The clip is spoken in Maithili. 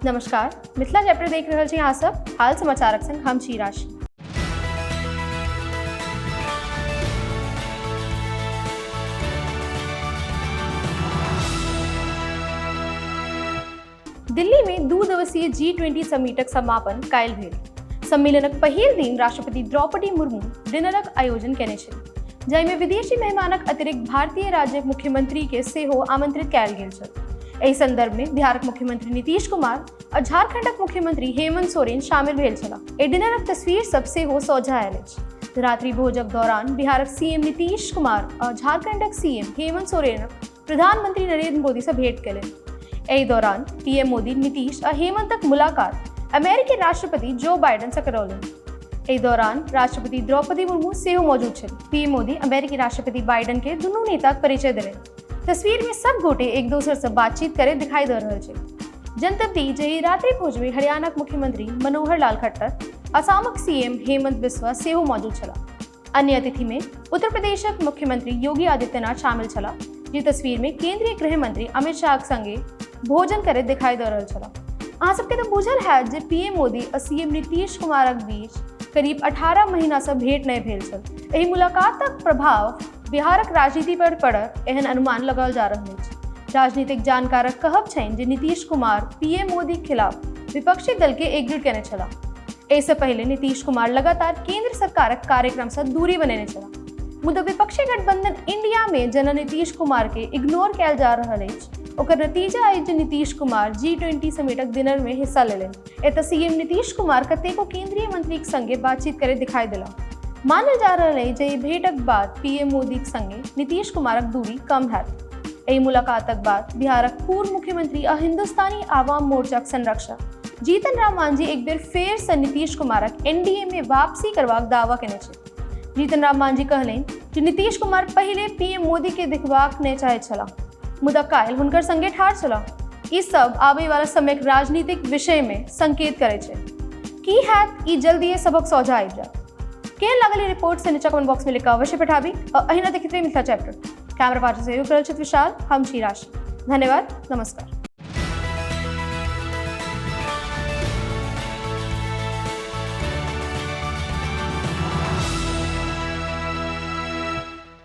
नमस्कार, मिथिला चैप्टर देख रहल छी अहाँ सब। हाल समाचारक संग हम छी राशि। दिल्ली में 2 दिवसीय G20 समिटक समापन काल्हि भेल। सम्मेलनक पहिल दिन राष्ट्रपति द्रौपदी मुर्मू डिनरक आयोजन केने छल, जाहिमे विदेशी मेहमानक अतिरिक्त भारतीय राज्यक मुख्यमंत्री के सेहो आमंत्रित कयल गेल छल। एहि संदर्भ में बिहारक मुख्यमंत्री नीतीश कुमार आ झारखंडक मुख्यमंत्री हेमंत सोरेन शामिल भेल छलाह। एहि डिनरक तस्वीर सब सेहो सोझा आयल अछि। रात्रि भोजक दौरान बिहारक सीएम नीतीश कुमार आ झारखंडक सीएम हेमंत सोरेनक प्रधानमंत्री नरेंद्र मोदी से भेंट कयलनि। एहि दौरान पीएम मोदी नीतीश आ हेमंतक मुलाकात अमेरिकी राष्ट्रपति जो बाइडन से करौलनि। एहि दौरान राष्ट्रपति द्रौपदी मुर्मू सेहो मौजूद छथि। पीएम मोदी अमेरिकी राष्ट्रपति बाइडन के दुनू नेताक परिचय देलनि। तस्वीर में सब गोटे एक दोसर से बातचीत करे दिखाई दे रहल छै। जनतब दी जे रात्रि भोज में हरियाणाक मुख्यमंत्री मनोहर लाल खट्टर, असमक सीएम हेमंत बिस्वा सेहो मौजूद छलाह। अन्य अतिथि में उत्तर प्रदेशक मुख्यमंत्री योगी आदित्यनाथ शामिल छलाह, जे तस्वीर में केंद्रीय गृह मंत्री अमित शाह संगे भोजन करैत दिखाई दे रहल छलाह। अहाँ सबके तऽ बुझल हैत जे पीएम मोदी आ सीएम नीतीश कुमारक बीच करीब 18 महीना से भेंट नहि भेल छल। एहि मुलाकातक प्रभाव बिहारक राजनीति पर पड़त, एहन अनुमान लगाओल जा रहल अछि। राजनीतिक जानकारक कहब छनि जे नीतीश कुमार पीएम मोदीक खिलाफ विपक्षी दल के एकजुट केने छलाह। एहिसँ पहिले नीतीश कुमार लगातार केंद्र सरकारक कार्यक्रम सँ दूरी बनेने छलाह। मुदा विपक्षी गठबंधन इंडिया में जेना नीतीश कुमार के इग्नोर कयल जा रहल अछि, ओकर नतीजा अछि जे नीतीश कुमार G20 समिटक डिनर में हिस्सा लेलनि। एतय सीएम नीतीश कुमार कतेको केंद्रीय मंत्रीक संगे बातचीत करैत दिखाई देला। मानल जा रहल अछि जे एहि भेंटक बाद पीएम मोदीक संगे नीतीश कुमारक दूरी कम हैत। एहि मुलाकातक बाद बिहारक पूर्व मुख्यमंत्री आ हिंदुस्तानी आवाम मोर्चाक संरक्षक जीतन राम मांझी एक बेर फेर सँ नीतीश कुमारक एनडीए में वापसी करबाक दावा केने छथि। जीतन राम मांझी कहलनि जे नीतीश कुमार पहिले पीएम मोदी के देखबाक नहि चाहैत छलाह, मुदा काल्हि हुनकर संगे ठाढ़ छलाह। ई सब आबय वाला समयक राजनीतिक विषय में संकेत करै छै। की हैत ई जल्दिए सबक सोझा आबि जायत। केहन लागल ई रिपोर्ट से नीचा कमेंट बॉक्स में लिख कऽ अवश्य पठाबी और अहिना देखैत रही मिथिला चैप्टर। कैमरा पार्टनर सहयोग करल छथि विशाल, हम छी राशि। धन्यवाद, नमस्कार।